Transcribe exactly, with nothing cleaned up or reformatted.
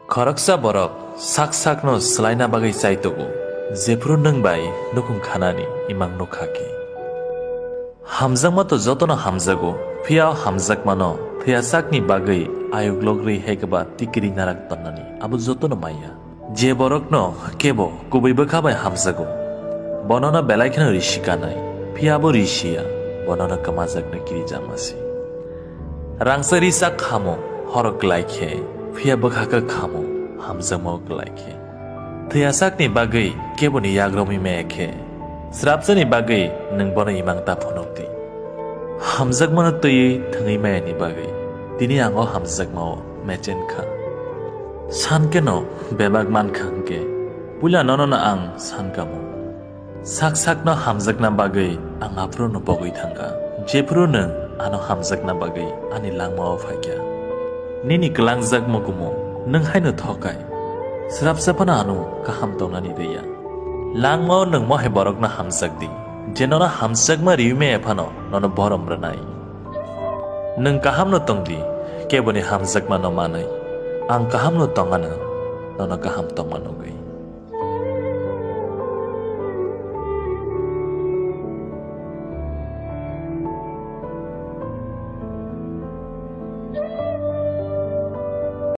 Khoroksa borok sak sakno swlaina bagwi chai tongo, jephru nwng bai nukhung khanani imang nukha khe. Hamjakma to jotono hamjago, phiya o hamjakmano thwiya sakni bagwi ayuk logrwi hekeba tikiri narak tonnani abo jotono maya. Je borokno kebo kubui bwkha bai hamjago, bonono belai kheno risi kanai, phiya bo risiya, bonono kwmajakno kirijama se. Rangchak ri sak khamo horo kwlai khe, phiya bwkha khe khamo hamjakmao kwlai khe. Thwiya sakni bagwi keboni yagromwi maya khe, srapsani bagwi nwng bono imang ta phunuk di. Hamjakmano twiwi thwngwi mayani bagwi tini ang o hamjakmao mechen kha. San kheno bebak man kha hwnkhe, puila nono no ang san kamo. Sak sakno hamjakna bagwi ang aphuru no pogwi thangkha, jephuru nwng ano hamjakna bagwi ani langmao phaikha. Nini kwlangjak mukumu nwng haino thokai, srapsa phano ano kaham tongnani rwya. Langmao nwng mohai borokno hamjak di, je nono hamjakma riwi maya phano nono borom rwnai. Nwng kahamno tong di, keboni hamjakmano manwi. Ang kahamno tong anw, nono kaham tongma nugwi.